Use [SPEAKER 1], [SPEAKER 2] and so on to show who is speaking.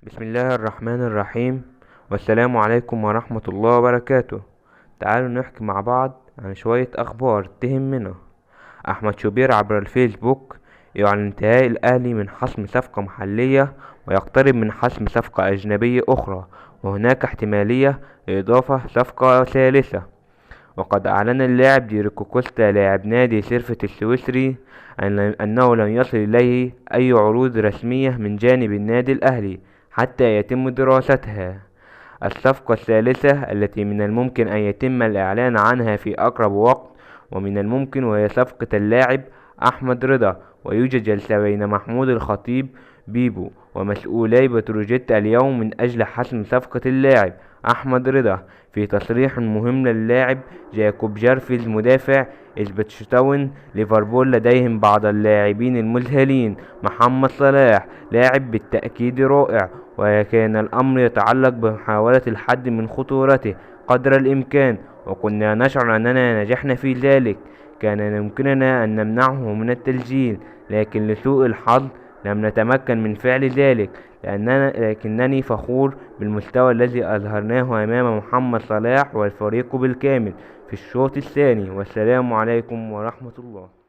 [SPEAKER 1] بسم الله الرحمن الرحيم، والسلام عليكم ورحمة الله وبركاته. تعالوا نحكي مع بعض عن شوية أخبار تهمنا. أحمد شوبير عبر الفيسبوك يعلن انتهاء الأهلي من حسم صفقة محلية ويقترب من حسم صفقة أجنبية أخرى، وهناك احتمالية لإضافة صفقة ثالثة. وقد أعلن اللاعب ديريكو كوستا لاعب نادي سيرفت السويسري أنه لم يصل إليه أي عروض رسمية من جانب النادي الأهلي حتى يتم دراستها. الصفقة الثالثة التي من الممكن أن يتم الإعلان عنها في أقرب وقت ومن الممكن وهي صفقة اللاعب أحمد رضا، ويوجد جلسة بين محمود الخطيب بيبو ومسؤولي بتروجيت اليوم من أجل حسم صفقة اللاعب أحمد رضا. في تصريح مهم للاعب جاكوب جارفيز مدافع إسبتشتاون ليفربول لديهم بعض اللاعبين المذهلين. محمد صلاح لاعب بالتأكيد رائع، وكان الأمر يتعلق بمحاولة الحد من خطورته قدر الإمكان، وكنا نشعر أننا نجحنا في ذلك. كان يمكننا أن نمنعه من التسجيل، لكن لسوء الحظ لم نتمكن من فعل ذلك. لكنني فخور بالمستوى الذي أظهرناه أمام محمد صلاح والفريق بالكامل في الشوط الثاني. والسلام عليكم ورحمة الله.